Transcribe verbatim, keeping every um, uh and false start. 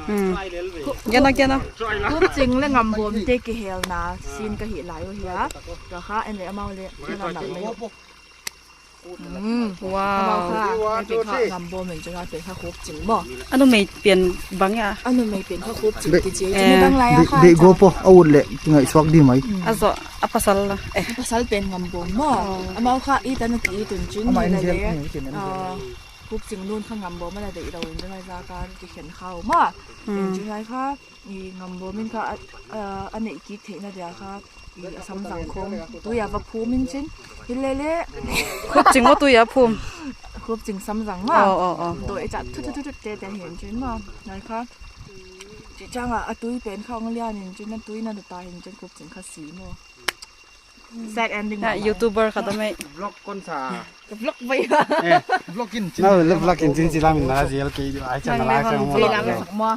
Hmm. Gen a, gen a. Khupching leh ngambawm te kihelna scene ka hih lai uh hia. Ka kha en leh amau leh na nak mai. Hmm. Wow. Amau kha, a pen kha ngambawm in chin a, pen kha khupching maw. A numei pen bang a? A numei pen kha khupching kichi. Eh. Chin dang lai a kha. Dei go po, a ut leh kingaihsuak di mai. Hmm. A zoh, a pasal la. Eh. A pasal pen ngambawm maw. Oh. Amau kha i tan a ki i tun chin. Amau ni in leh. Ah, khupching nun kha ngambawm ana deih lou in chin mai za ka kikhen khau maw. Hmm. In chin mai kha. I ngambawm in kha a, a, a neih kik theihna dia kha i a samzang khawng tui a va phum in chin. Hi lele. Khupching maw tui a phum? Khupching samzang maw. Oh, oh, oh. Doi cha thu thu thu thu te te hi in chin maw. Nai kha. Chi chang a, a tui pen kha ong lian in chin, a tui na ta hi in chin khupching kha si maw. Sad ending. Ah, YouTuber kha ta mai. Vlog kon sa. Vlog bai. Eh. Vlog in chin. No, vlog in chin, chin lam in na zel ke ai chan la ka mo. Lam sak maw.